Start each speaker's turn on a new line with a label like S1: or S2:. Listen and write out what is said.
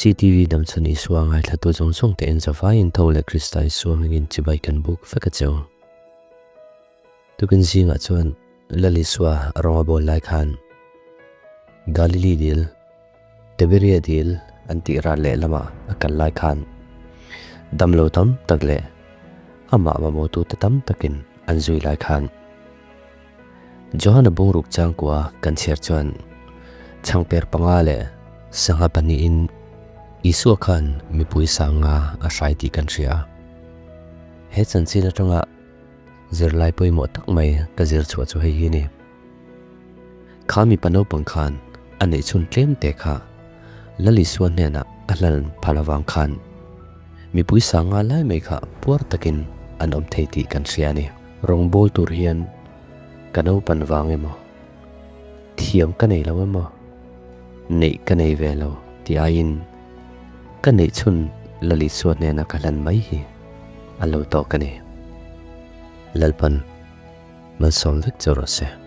S1: CTV Damchhan Isua ngaithlatu zawng zawng te en zavaiin tho leh Krista Isua hmingin chibai kan buk vek a cheu. Tukin zingah chuan Lal Isua rawng a bawl lai khan Galili dil, Tiberia dil an tih ral leh lamah a kal lai khan damlo tam tak leh amah mamawhtute tam takin an zui lai khan Johana bungruk changkua kan chhiar chuan chhangper panga leh sangha pahnihin Isua khan mipui sanga a hrai tih kan hria a. He chanchin atanga zirlai pawimawh tak mai ka zir chhuah chu hei hi a ni. Kha mipa naupang khan a neih chhun tlem te kha Lal Isua hnenah a hlan phal avang khan mipui sanga lai mai kha puar takin an awm thei tih kan hria a ni. Rawngbawl tur hian ka naupan vang emaw, thiam ka nei lo emaw, neih ka nei ve lo tih aiin ka neih chhun Lal Isua hnena ka hlan mai hi a lo tawk a ni. Lalpan malsawm vek che rawh se.